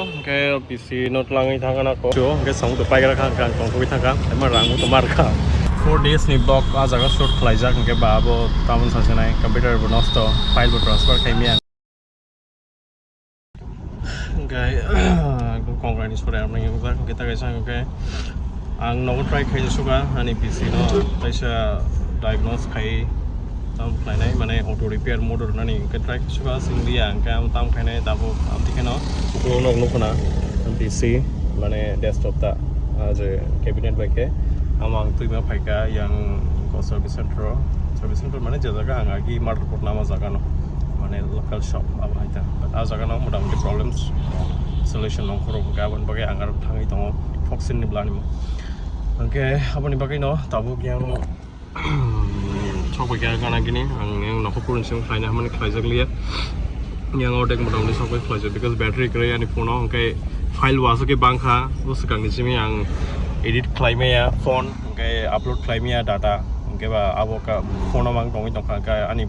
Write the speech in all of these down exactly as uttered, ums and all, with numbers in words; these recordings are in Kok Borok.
Hwnkhe P C no twlangwi thangkha na kok. Hwnkhe samung to paigra kha, hwnkhe ang tongthogwi thangkha. Ema rang bo to mar kha. Four days ni vlog ah jaga shoot khlaijak, hwnkhe ba abo tamon sasinai, computer bo nosto, file bo transfer khaimaya. Hwnkhe ekdom kongrai ni sore amni wngjak, hwnkhe ta kaisa hwnkhe ang nogo try khai suka ani P C no kaisa diagnose khai. Tam khlainai, mane auto repair motor nani hwnkhe try khe suka sing liya, hwnkhe ang tam khainai tabuk amtwi kheno ukulok nok nukho na P C, mane desktop ta, ah, je cabinet bai khe amo ang twima phaikha yang ko service center o, service center mane je jaga ang agi motherboard nama jaga no, mane local shop abo hai ta, but ah jaga no motamoti problems solution nongkhoro hwnkhe aboni bagwi ang aro thangwi tongo Foxin ni bwlani mo. Hwnkhe aboni bagwi no tabuk yang Sokbai kha gana gini, ang yang nokho purun sing khlaina hamani khlaijak liya. Yang ordek motamoti sokbai khlaijak, because battery kwrwi ani phone o, hwnkhe file wasuk khe bangkha, o swkangni simi ang edit khlaimaya phone, hwnkhe upload khlaimaya data, hwnkhe ba abo ka phone o mang tongwi tongkha, hwnkhe ani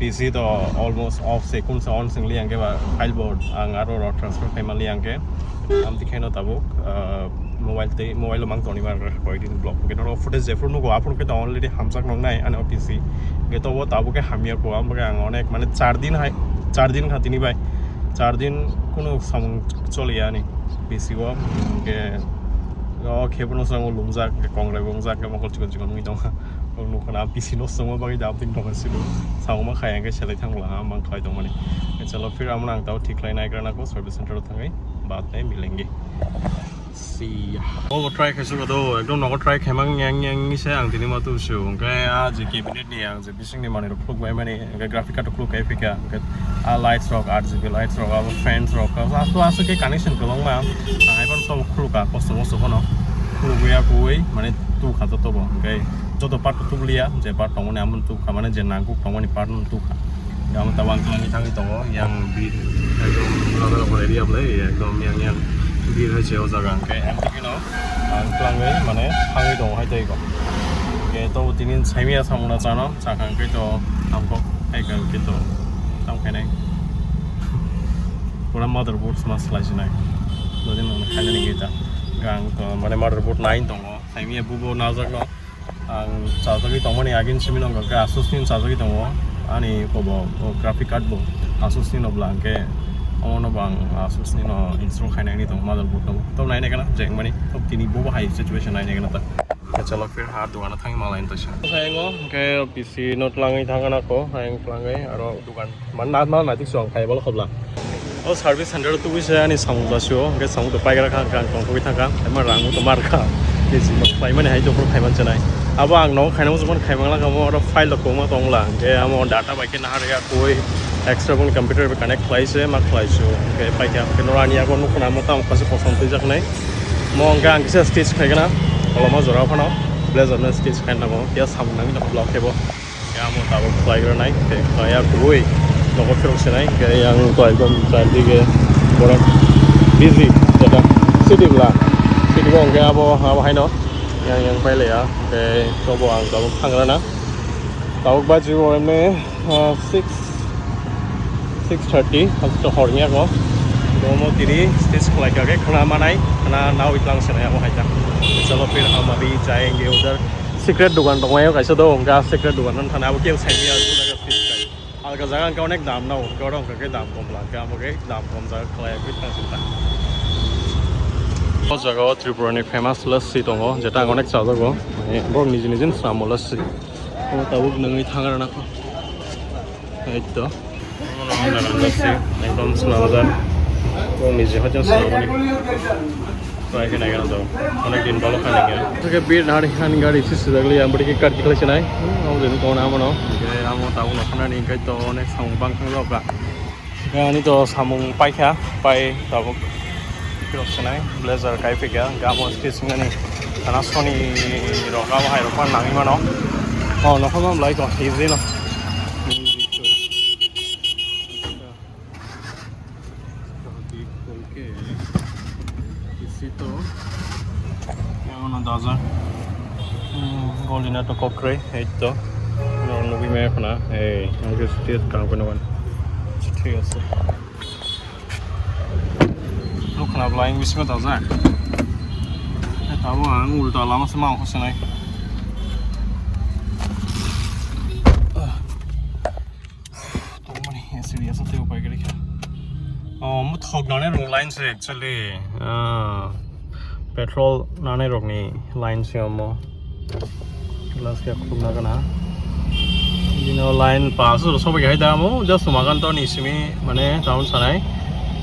P C to almost off se, kunsa on sing liya, hwnkhe ba file bo ang aro ro transfer khlaima liya, hwnkhe amtwi khaino tabuk, ah, mobile tei mobile o mang tongni ma koi din block. Hwnkhe norok footage jephuru nugo, aphuru khe to already hamjak nongnai ani o P C. Hwnkhe tobo tabuk khe hamya kho, amo khe ang onek mane char din hai, char din kha tini bai, char din kunu samung choliya ani P C o. Hwnkhe o khe bono samung lumjak, hwnkhe kongrai bo wngjak, hwnkhe mokol chikon chikon wngwi tongkha. Ang nukha na P C no songma bagwi da aboni tongkha silo. Samung ma khaya hwnkhe selai thangla, ang mang khlai tongmani. Chalo phir amo ang tao thik khlai naigra nako service center o thangwi, baat nahi milenge. See ya. Obo try khai suka do, ekdom nogo try khai mang yang yang ni se ang tini ma tu su. Hwnkhe a je cabinet ni ang je bising ni manwi rok khuluk bai mani, hwnkhe graphic card khuluk khai phika, hwnkhe a lights rok, R G B lights rok, abo fans rok, asu asu khe connection kwbangma. Ang hai phano tobo khuluk kha, kosto mosto phano khuluk ya kuwi mane tu kha joto bo, hwnkhe joto part tu liya, je part tongmani amo tu kha, mane je nangkuk tongmani part tu kha. Yang tabang twlangwi thangwi tongo, yang bir ekdom Rajarapur area bwlai, ekdom yang yang bir hai se o jaga hwnkhe, hwnkhe no ang twlangwi mane thangwi tongo hai tei kok. Hwnkhe tobo tini saimaya samungna chano, chakha hwnkhe to thamkok, hai kha hwnkhe to tam khainai. Pura motherboard ma slai sinai. Dodin mane khainani gita. Gang to mane motherboard nine tongo, saimaya bubo najakno. Ang chajagwi tongmani agin simi nongkha khe asus ni chajagwi tongo. Ani kobo o graphic card bo asus ni no bwla hwnkhe omono bo ang asus ni no install khainani tongo motherboard no. To nainai kana jengmani to tini bo hai situation nainai kana ta. Chalo phir ha dogano thangwi malai to sa. Hwnkhe P C no twlangwi thangana ko, ang twlangwi aro dogan. Man na ma na tik suang khai bol khobla. O service center tu wisa ani samung jasio, hwnkhe samung to paigra kha, hwnkhe ang tongthogwi thangkha, ema rang to mar kha. Tei sima khlai mani hai to khai man chanai. Abo ang no khaina muchung khai mangla kha, mo oro file rok kwbangma tongla, hwnkhe amo data bai khe nahar ya koi extra boni computer bai connect khlai se ma khlai su, hwnkhe pai kha, hwnkhe noro ani yago nukho na mo tamo kaisa kosom twijak nai. Mo hwnkhe ang kisa stitch khai gana, koloma jora phano blazer no stitch khai nango, ya samung nangni block khe bo. Yang amo tabuk khlai rwnai, tei khlaiya kubui nogo phirok sinai, hingke yang to ekdom char dige borok busy, jeta city bwla, city bo hingke abo, abo haino yang, yang pailaiya, tei tobo ang tabuk thang rwna. Tabuk baji bo emne, ah, six, six thirty, aswk horni ako. Bomo tini stage khlai kha khe khna manai, khna nawi tlang sinai abo hai ta. Chalo phir hum abhi jayenge udhar. Secret dukan tongmai o kaisa do, hwnkha secret dukan no thani abo kebo sai manya, alga jaga hwnkha onek dam nao, hwnkha oro hwnkha khe dam kom bwla, hwnkha abo khe dam kom jaga khlai bai thang sing kha. O jaga o Tripura ni famous lassi tongo, jeta ang onek chajago, borok niji niji no swnamo lassi. O tabuk nungwi thang rwna kho. Ei to. Ekdom swnamjak. Borok niji hoichano swnamani. Try khe naikhe nang tongo. Onek din balo kha naikhe. Oke, bir hari hani gari si sijak liya, ang bwrwi khe card khlai sinai. Ang jeni kono amo no. Oke, amo tabuk no khanani hingkai to onek samung bang thang jok kha. Oke, ani to samung paikha, pai tabuk phirok sinai, blazer kai phikha, oke, amo stitch sinani. Kana soni rok abo hai rok nangwi mano. Oh, nokho ma blai ko, easy no. Isi to. Yang no daja. Hmm, golina to kokre, ei to. No, nugui me khna. Ei, ang ke state kam kono ban. Thik ase. Nabla English ma tajak. Tabo ang ulta lama se ma khosnai. Tongmani serious te upai gari kha. Oh, mo thok nane rung line se actually. Ah, petrol nane rokni line se mo. Glass khe khulna gana. Bino line pass ro sobai hai da mo, just magan to ni simi mane town sanai.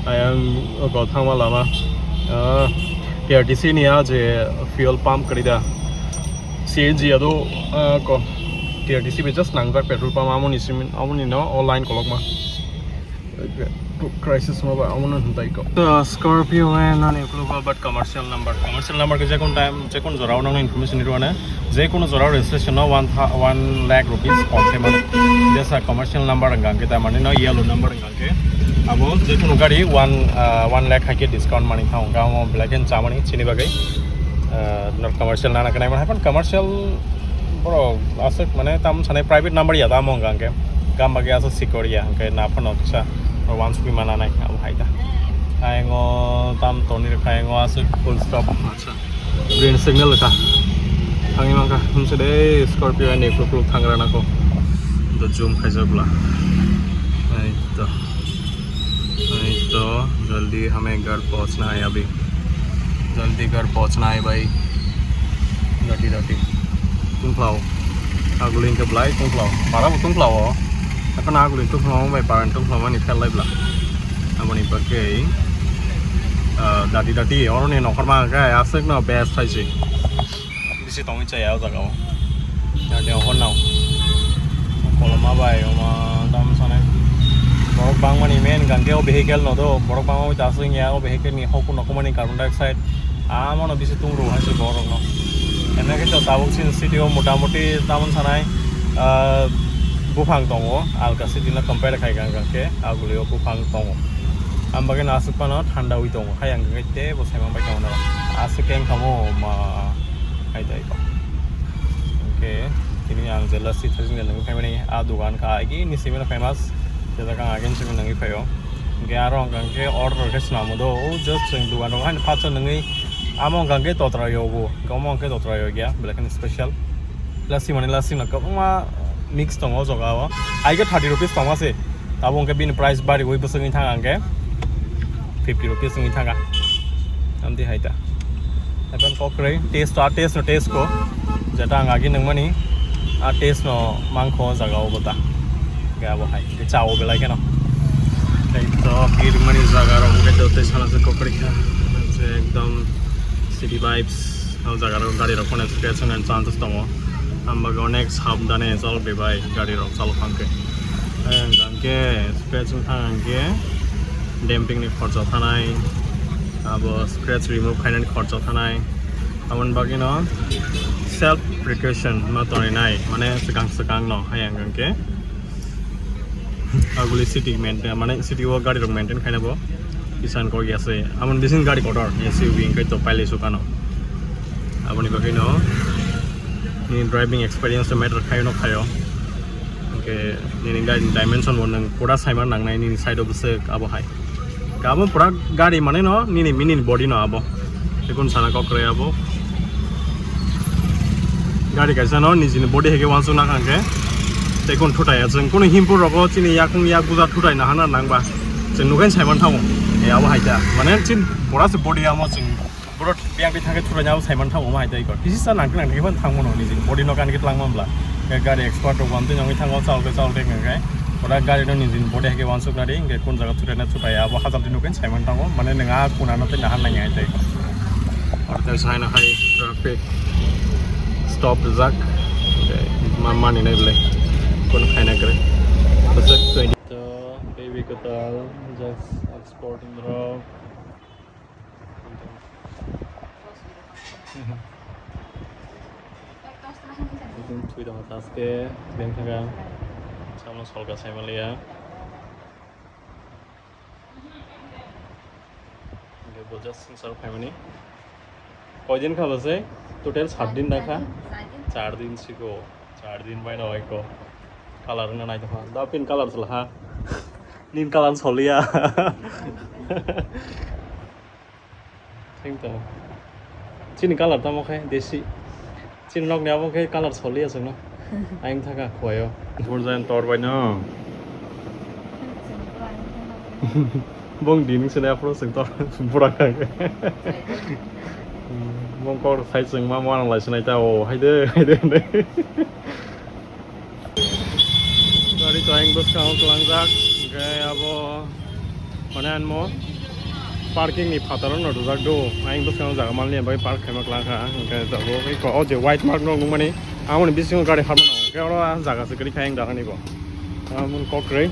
Ayang o thangma lama. Ah, K R T C ni a je fuel pump kari da. C N G ado, ah, ko K R T C be just nangjak petrol pump amo ni simi, amo ni no o line kolok ma. Crisis ma ba amo no hintai ko. To Scorpio e nani uklo ba, but commercial number. Commercial number ke jekun time, jekun jora o nang information ni ruane. Jekun jora o registration no one tha-, one lakh rupees kok te mane. Jesa commercial number hwnka hwnkhe ta mane no yellow number hwnka hwnkhe. Abo jekun gari one, ah, one lakh hai khe discount mani thang hwnka amo black and chamani chini bagwi. Ah, no commercial nana kanai mane hapan commercial Borok aswk mane tam sanai private number ya da amo hwnka hwnkhe. Gam bagwi aswk sikori ya hwnkhe na phano kisa wansugwi mana nai abo hai da. Ayang o tam toni rwkha ayang o aswk full stop. Acha. Green signal rwkha. Thangwi mankha. Himse de Scorpio ani kukluk thangra nako. Do zoom khaijak bla. Ai to. नहीं तो जल्दी हमें घर पहुंचना है अभी, जल्दी घर पहुंचना है भाई। Dati dati. Tungphlao. Agulin ke belai tungphlao. Para bo tungphlao. Akan agulin tungphlao bai paran tungphlao mani fel lai bla. Aboni bagwi, ah, dati dati. Oro ni nokhor ma kai aswk no best hai se. Bisi tongwi chaya o jaga o. Jani o hor nao. Koloma bai oma dam sanai. Borok bangmani main hwnkha khe o vehicle no do. Borok bangma bai ta aswk ya o vehicle ni hok no kumani carbon dioxide. Amo no bisi tung rw hai se borok no. Ene khe to tabuk sin city o mota moti tamon sanai, ah, buphang tongo. Alka city no compare khai hwnkha khe aguli o buphang tongo. Am bagwi no aswk phano thanda wi tongo. Hai ang khe tei bo sai man bai tongo. Aswk khe wngkha mo ma. Hai tai kok. Hwnkhe tini ang je lassi thajin nangwi phaimani a dogan kha agi ni simi famous. Je jaga ang agi ni simi nangwi phaio. Hwnkhe aro ang khe order khe swnamo do. O just chwng dogan rok haino phatsa nangwi amo hwnkha khe totra yogo. Hwnkhe omo hwnkhe totra yogya belai kheno special. Lassi mani lassi no kwbangma mix tongo o jaga o. Ai khe thirty rupees tongma se. Tabuk hwnkhe bini price bariwi bwswk wngwi thang ang khe fifty rupees wngwi thang kha. Amtwi hai ta. Ekhon kok kwrwi taste to, a taste no taste ko. Jeta ang agi nangmani a taste no mangkho o jaga o bota. Hwnkhe abo hai hwnkhe cha o belai kheno. Tei to birmani jaga rok hwnkhe to tei sana se kok kwrwi kha. Je ekdom city vibes. O jaga rok gari rok phano scratch wngna chances tongo. Ang bagwi onek sabdane chalok de bai gari rok chalok phang khe. Ayang jang khe scratch wng thang ang khe damping ni khorcha thanai, abo scratch remove khainani khorcha thanai. Aboni bagwi no self precaution no tonwi nai, mane swkang swkang no ayang jang khe. Aguli city maintain, mane city o gari rok maintain khaina bo kisan kok ya se. Amon bisin gari kotor, S U V hwnkhe to pailai sukano. Aboni bagwi no ni driving experience to matter khayo no khayo. Hwnkhe nini gari ni dimension bo nwng pura saima nangnai nini side o bwswk abo hai. Abo pura gari mane no nini, nini body no abo. Ekun sana kok kwrwi abo. Gari kaisa no nijini body hai khe uansuk nakha hwnkhe. Tei kun thutai ya chwng kunu himpur rogo chini yakung yak buja thutai nahana nangba. Chwng nukhe saiman thango. E abo hai ta. Mane chin pura se body amo chwng borok biyang bi thangkhe thutai abo saiman thango omo hai ta ikor. Kisi sa nangkhe nangkhe ban thangmano nijini body no kan khe tlangma bla. Gari expert rok wantwi nangwi thango chao khe chao khe hwnkhe. Ora gari no nijini body hai khe uansuk nadi hwnkhe kun jaga thutai na thutai abo hajar din nukhe saiman thango. Mane nwng a kuna no tei nahan nangya hai ta ikor. Oro tei saina hai traffic stop rijak. Tei ma mani nai belai. Kono khaina kwrwi. Bwswk twenty. To baby kwtal just exporting rok. Twi tong taste beng thang samno solka saimaliya. Hingke bo just swngchar phaimani. Koidin kha bo se? Total sat din da kha? Sat din. Char din siko. Char din bai no eko. Color no nai tongkha. Da pin color sala ha. Nin color soliya. Chini colour tamo khe desi. Chini nokni abo khe colour soliya chwngno. Ayang thaka khuaio. Burjayan tor bai no. Bong dining sene aphuru chwng tor bura kha. Bong kok sai chwng ma muanang lai sinai ta o haide haide hinwi. Gari to ayang bwskango kwlangjak, hwnkhe abo mane anmo parking ni phataro no rwjak do, ayang bwskango jaga manliya bai park khaima kwlangkha, hwnkhe tabuk eko o je white mark no nukmani, amoni bisingo gari hapmano, hwnkhe oro ah jaga se kwrwi kha ayang dahani bo. Amoni kok kwrwi,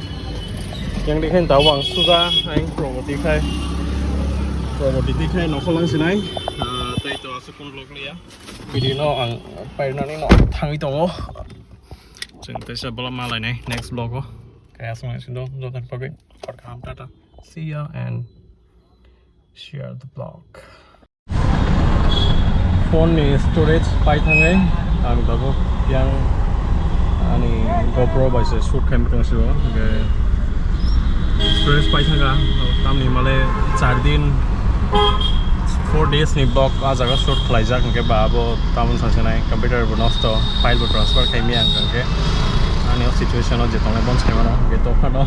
yang dikhe tabuk ang suja ayang Proboti khai, Proboti khai nokho lang sinai, ah, tei to aswk kun lok liya. Video no ang pairnani no thangwi tongo. Chwng teisa bola malainai next vlog o. Kaya song sing do, joto pagwi. Khor kaham, tata. See ya and share the vlog. Phone ni storage pai thangai ang dago yang ani GoPro bai se shoot khaimani tong sio. Hwnkhe Stress pai thangkha, tamni male char din, four days ni vlog ah jaga shoot khlaijak, hwnkhe ba abo tamoni sasinai computer bo nosto, file bo transfer khaimaya ang hwnkhe ani o situation o je tongnai bono saimano, hwnkhe tophano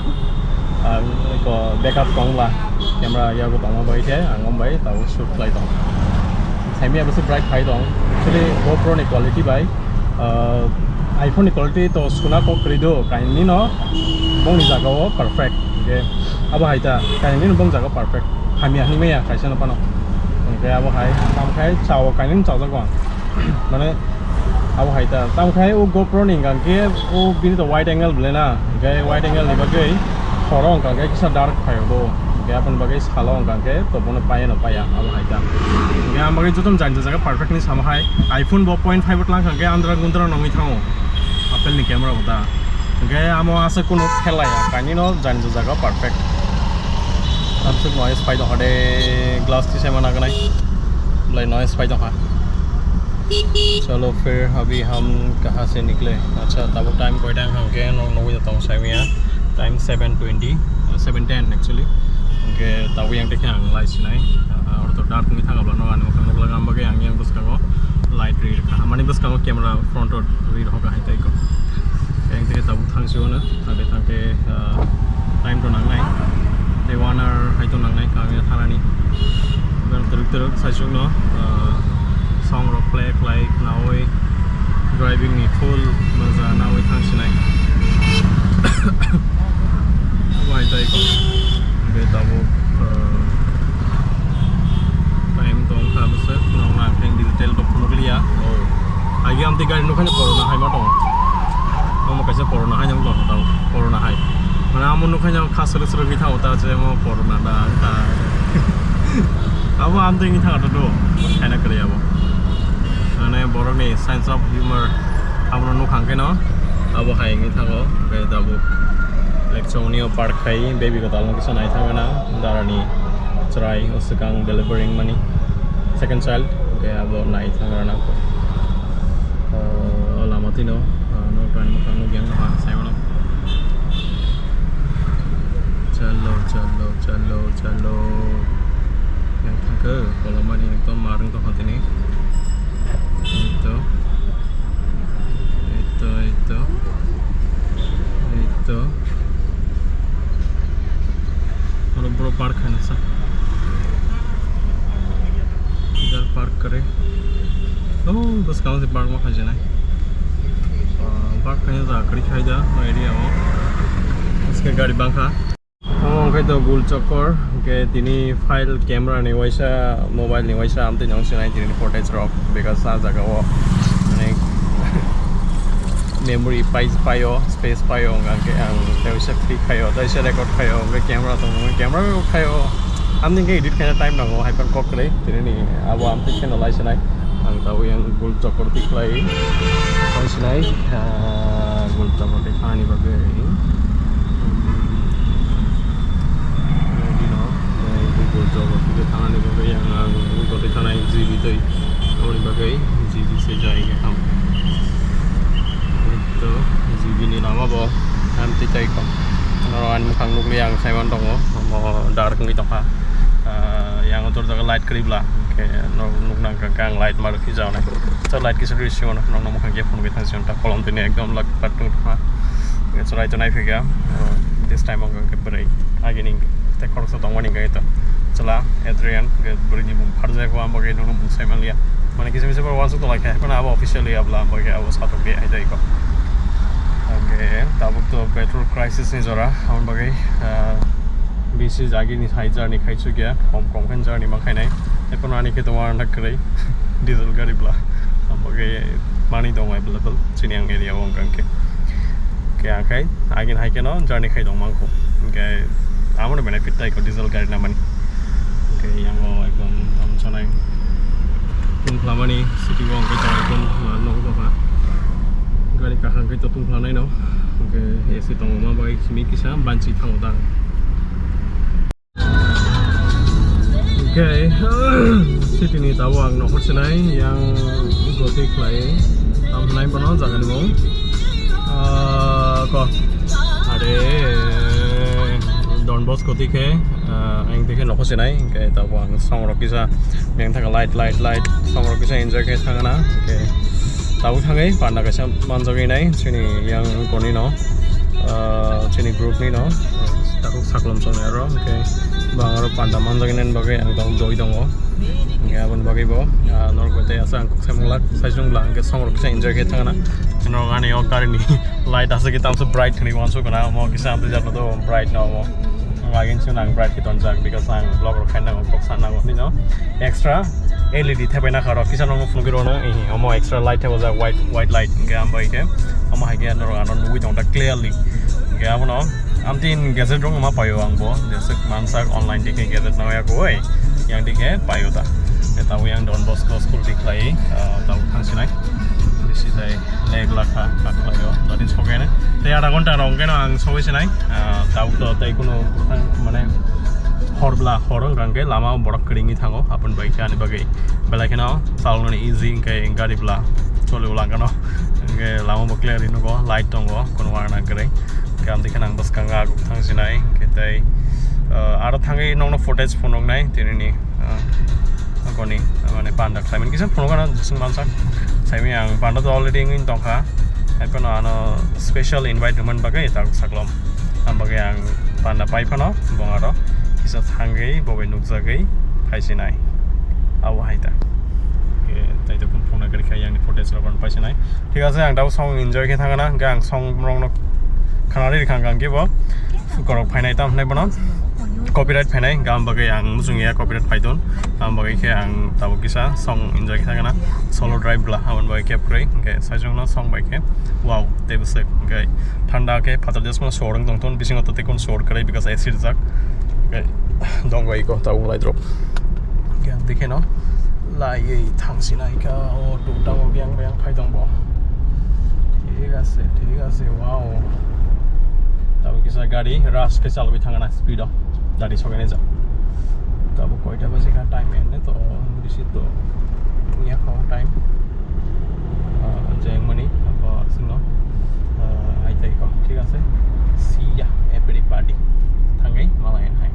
ang eko backup tongla, camera yago tongma bai khe ang ombai tabuk shoot khlai tong. Saimaya bwswk bright phai tong, actually GoPro ni quality bai. Ah, iPhone ni quality to suna kok kwrwi do, kainwi no bongni jaga o perfect. Hwnkhe abo hai ta, kainwi no bong jaga o perfect. Hamya hinwi maya kaisa no phano. Hwnkhe abo hai, tamo khai chao, kainwi no chajago ang. Mane, abo hai ta, tamo khai o GoPro ni hwnkha khe o bini to wide angle bwle na, hwnkhe wide angle ni bagwi horo hwnkha khe kisa dark phaio do, hwnkhe aboni bagwi salo hwnkha khe to bono paiya no paiya, abo hai ta. Hwnkhe ang bagwi jotono jani jaga perfect hinwi sama hai. iPhone bo point five o twlang kha khe andra gundra nongwi thango. Apple ni camera bo da. Hwnkhe amo aswk kunu khelaya, kainwi no jani jaga perfect. Amswk noise phai tongkha de, glass tisai ma nagnai. Belai noise phai tongkha. Chalo phir abhi hum kahan se nikle? Acha, tabuk time koita wngkha hwnkhe nok nugwi tong saimaya. Time seven twenty, uh, seven ten actually. Hwnkhe tabuk yang dekhe ang lai sinai. Uh, oro to dark wngwi thangabla no ani mokhang nukla gam bagwi ang yang bwskango light ri rwkha. Mani bwskango camera front o ri rwkha hai tai ko. Yang dekhe tabuk thang sio no. Thangte thangte, ah, time to nangnai. Tei one hour hai to nangnai kami thanani. Gan twrwk twrwk saichung no, ah, song rok play khlai khnaui driving ni full maza naui thang sinai. Abo hai tai ko. Be tabuk, ah, time tong kha bwswk, phunukna ang khe digital bo phunukliya. Oh. Agi amtwi gari nukha ni corona hai ma tong. Omo kaisa corona hai nang tong tong, corona hai. Mane amo nukha ni kha srwk srwk wngwi thango ta je omo corona da wngkha. Abo amtwi wngwi thango ta do. Khaina kwrwi abo. Mane borok ni sense of humor abono nukha hwnkhe no abo hai wngwi thango. Omo khe tabuk like chongni o park khai baby kwtal no kisa nai thangna darani chwrai o swkang delivery wngmani second child, hwnkhe abo nai thangna nang. O lama tino, o, no tani mwkhang nukya wngkha saimano. Chalo, chalo, chalo, chalo. Yang thangkhe kolomani ekdom mar wngtongkha tini. Eito. Eito, eito. Eito. Oro bro park khaina sa. Idhar park kare. Oh, bwskango se park ma khaijana. Ah, park khaina jaga kwrwi khai da, no area o. Aske gari bangkha. Omo wngkha to Gul Chokor, hwnkhe tini file camera ni waisa, mobile ni waisa amtwi nang sinai tini footage rok, because ah jaga o, mane, memory pai, paio, space paio, hwnkhe ang tei waisa free khaio, tei waisa record khaio, hwnkhe camera tong, camera record khaio, amtwi hwnkhe edit khaina time nango, hai phano kok kwrwi, tini ni abo amtwi kheno lai sinai, ang tabuk yang Gul Chokor twi khlai, lai sinai, ah, Gul Chokor twi khlaini bagwi. Ready no, tei Google Job o twi thanani bagwi ang, ang Google twi thanai G B twi, aboni bagwi G B se jai khe ham. To G B ni lama bo, ang twi tai kho. Oro ani mukhang nukli ang saiman tongo, omo dark wngwi tongkha. Ah, yang o dorjago light kwrwi bla. Eh, nok, nukna hwnkha khe ang light ma rwkhi jaonai. So light kisa rwi sio nok, nokno mwkhang khe phunugwi thang sio, ta kolom tini ekdom lak pat tong tongma. Eh, chwrai tonai phikha. Oh, this time ang khe bwrwi agini tei khoroksa tongmani hwnkhe to chwla Adrian, hwnkhe bwrwini mung pharjak o, ang bagwi nokno mung sai manliya. Mane kisa misa borok uansuk tonglaikha, haikhe abo officially abla, ang bagwi abo satok di hai dai ko. Hwnkhe tabuk to petrol crisis ni jora, aboni bagwi, ah, bisi jagini hai journey khai chukya, kom kom khe journey ma khainai. Ephano ani khe tongo ang kwrwi diesel gari bla. Abo khe manwi tongo available chini ang area o hwnkha khe. Khe ang khai agin hai kheno journey khai tong mankho. Hwnkhe amo no benefit tai kho diesel gari namani. Hwnkhe yango ekdom tamo sanai. Tungphlamani city o hwnkhe tong ekdom ma nokho tongkha. Gari kaham khe to tungphlanai no. Hwnkhe A C tongo ma bai simi kisa banchi thango ta. Okay, city ni tabuk ang nokhor sinai yang goti khlai tam nai bono jaga ni mung. Ah, ko. Are, Don Bosco ti khe, ah, ang ti khe nokhor sinai, hwnkhe tabuk ang song rok kisa beng thaka light, light, light, song rok kisa enjoy khe thangna, hwnkhe tabuk thangwi panda kaisa manjagwi nai chini yang koni no. Ah, chini group ni no, ah, tabuk saklom chongnai aro, hwnkhe bo ang aro panda manjagwi nani bagwi ang tabuk doi tongo. Hwnkhe aboni bagwi bo, ah, norok bai tei asa ang kok sai manglak, sai chwng bwla hwnkhe song rok kisa enjoy khe thangna. Norok ani o gari ni light asa khe tamsa bright hwnwi uansuk kana, omo kisa amtwi jatno to bright no omo. Agin chwng ang bright khe tonjak because ang vlog rok khaina nango, kok sa nango hwnwi no. Extra L E D thepai nakha rok kisa nokno phunugwi rw no, eh, omo extra light thepajak, white, white light, hwnkhe amo bai khe, omo hai khe norok ano nugwi tongo ta clearly. Hwnkhe abono amtwi gadget rok ma paio ang bo, jesa mansak online dikhe gadget nangya koi, yang dikhe paio ta. Tabuk yang Don Bosco school dikhlai, ah, tabuk thangsinai. Bisi tai leg lakha, kakhlaio, doni sokene. Tei adha ghonta rok hwnkhe no ang sogwi sinai, ah, tabuk to tei kunu, mane, hor bwla, hor wngkha hwnkhe lama borok kwrwngwi thango, aboni bai khe ani bagwi belai kheno chaloknani easy, hwnkhe gari bwla choli o langkha no, hwnkhe lama bo clearly nugo, light tongo, kunu uana kwrwi, hwnkhe amtwi kheno ang bwskango aguk thangsinai, hwnkhe tei, ah, aro thangwi nokno footage phunuknai tinini, ah, agoni, mane panda khlaimani kisa phunukgana jisung mansak, saimanya ang panda to already wngwi tongkha, haiphano ano special invite rwmani bagwi tabuk saklom. Ang bagwi ang panda pai phano bong aro kisa thangwi bo bai nukjagwi phaisinai. Abo hai ta. Ke tai to phone phone kari khai yang footage rok phaisinai. Thik ase, ang tabuk song enjoy khe thangana, hwnkhe ang song rokno khana ri khang khang khe bo korok phainai tam hinai bono copyright phainai, gam bagwi ang muchung ya copyright phaidon, gam bagwi khe ang tabuk kisa song enjoy khe thangana solo drive bla, aboni bagwi khe kwrwi, hwnkhe saichung no song bai khe wow. Tei bwswk hwnkhe thanda khe phatar jesmano sorwng tongthon, bisingo to tei kun sor kwrwi because A C rijak. Hwnkhe dongbai ko tabuk lai drop. Hwnkhe ang dikhe no laiwi thangsinai kha o dukdamo biyang biyang phai tongbo. Thik ase, thik ase, wow. Tabuk kisa gari rush khe chalogwi thangna speed o gari sokainai jak. Tabuk koita baje kha time ende to bisi to wngya kha o time. Ah, jeng mani, apa sino, ah, hai tai ko, thik ase. See ya, everybody. Thangai, malai hai.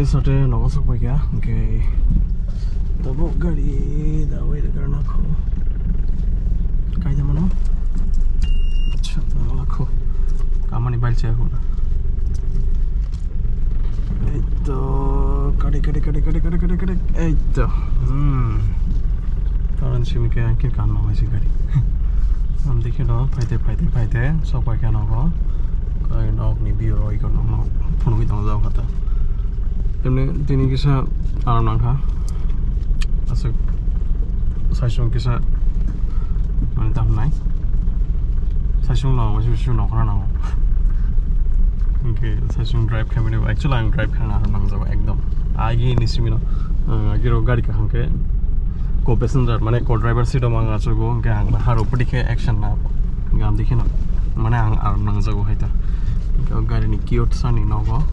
Sate nogo sok paikha, hwnkhe tabuk gari da wai rwgwrwna kho. Kaida mano? Acha, nogo kho. Kamani bail chaya kho. Ei to, kari, kari, kari. Ei to. Hmm. Karon simi khe ang khe kan nang si gari. Am dekhe no, phaite, phaite, phaite, sok paikha nogo. Ai, nokni view roi kono no phunugwi tongjak kha ta. Emni tini kisa aram nangkha. Aswk saichung kisa mane tamo nai. Saichung no, saichung no khna nango. Hwnkhe saichung drive khaimani, actually ang drive khaina aram nangjago ekdom. Agi ni simi no, ah, agi ro gari kaham khe co passenger mane co driver seat o mang achugo, hwnkhe ang haro pudi khe action na. Hwnkhe ang dikhe no, mane ang aram nangjago hai ta. Hwnkhe o gari ni cute sani nogo.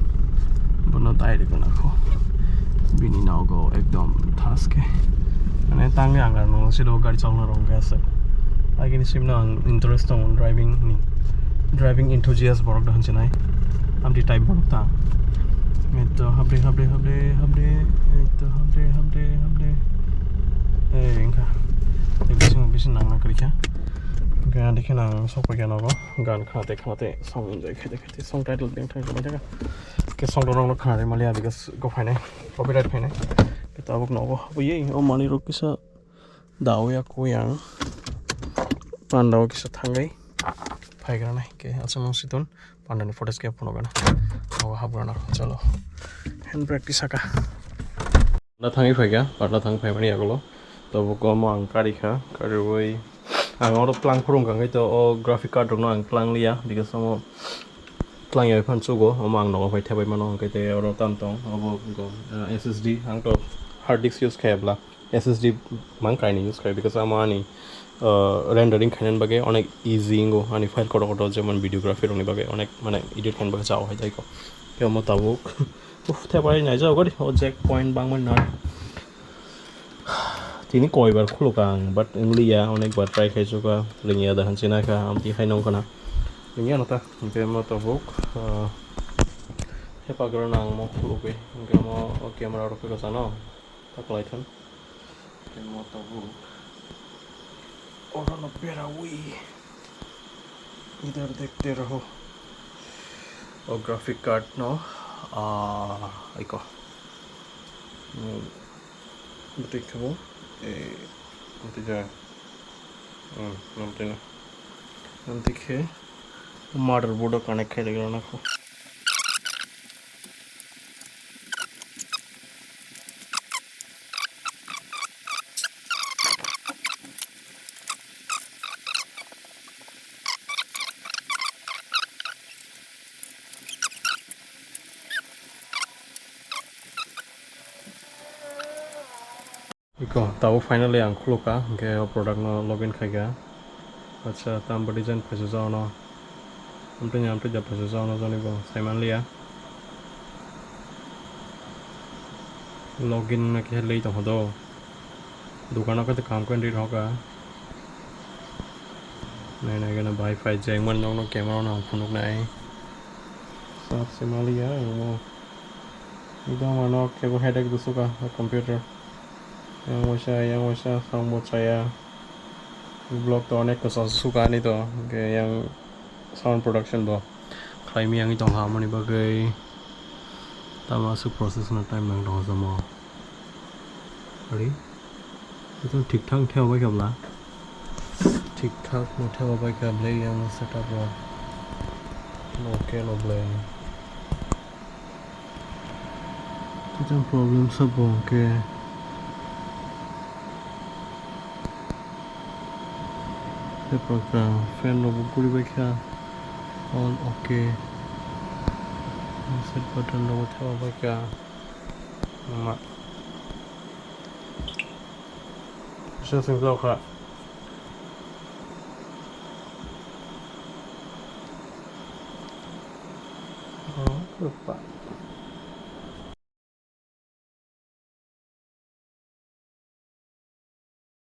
Bono direct nangkho. Bini nogo ekdom thaske. Mane tangwi ang aro nang silo gari chalna rok hwnkhe aswk. Agini simno ang interest tongo driving ni. Driving enthusiast borok da hinsinai. Amtwi type borok ta. Eto habde, habde, habde, habde. Eto habde, habde, habde. Ei, wngkha. Ei, bisingo bisi nangna kwrwikha. Hwnkhe ani khe nang sok paikha nogo. Gan khnate, khnate, song enjoy khaite, khaite, song title beng thang joma jaga. Ke song rok no khna rimaliya because go phainai, copyright phainai. Ke tabuk nogo habwi o manwi rok kisa dawi ya kuyang. Panda o kisa thangwi phaigra nai ke aswk nung siton panda ni footage ke phunugana. Nogo habrana chalo. Hand brake tisaka. Patla thangwi phaikha, patla thang phaimani yagulo. Tabuk omo ang karikha, kariwi ang oro tlang phuru wngkha, hwnkhe to o graphic card rokno ang tlang liya, because omo tlang yawi phano chugo, omo ang nogo phai thebai mano, hwnkhe tei oro tam tong, obo wngkha, ah, S S D, ang to hard disk use khaya bwla, S S D mang kainwi use khaya, because omo ani, ah, rendering khainani bagwi onek easy wngo, ani file kotor kotor jemon videography rokni bagwi onek, mane, edit khainani bagwi chao hai tei kho. Khe omo tabuk. Uf, thepai naijak gori, o jack point bangmani na. Tini koibar khuluk ang, but wngliya, onek bar try khai chuka, lingya da hanchi na kha, amtwi hai nong khana. Lingya no ta, hwnkhe mo tabuk, ah, hepagra nang mo khuluk e, hwnkhe mo o camera rok khe sano, ta kwlai thun. Hwnkhe mo tabuk, oro no berawi. Idhar dekhte raho. O graphic card no, ah, iko. Hmm, bwtwi khe bo, eh, bwtwi ja. Hmm, namtwi no. Namtwi khe motherboard o connect khai rwgwla nang kho. Iko, tabuk finally ang khulukha, hwnkhe o product no login khaikha. Acha, tamo design phaisajak ono. Amtwini amtwi da phaisajak ono joni bo saimanliya. Login na khe lei tongkha do. Dukano khe kaham khe ri rokha. Nai nai gana bai phai jengmani nokno camera no ang phunuknai. Sat se maliya ang mo. Ekdom ano kebo headache dusukha o computer. Yang waisa, yang waisa, sound bo chaya. Vlog to onek kwchal sukha ani to, hwnkhe yang sound production bo khlaimani wngwi tongkha, amoni bagwi tamo aswk process no time nang tongkha samo. Ari, ekdom thik thak theo bai kha bwla. Thik thak no theo bai kha bwlai yang setup rok. No khe no bwlai. Tei problem sa bo hwnkhe. Tei paka fan rok bo guri bai kha. All okay. Reset button rok bo thapa bai kha. Ma. Kisa sing kha. Oh, lupa.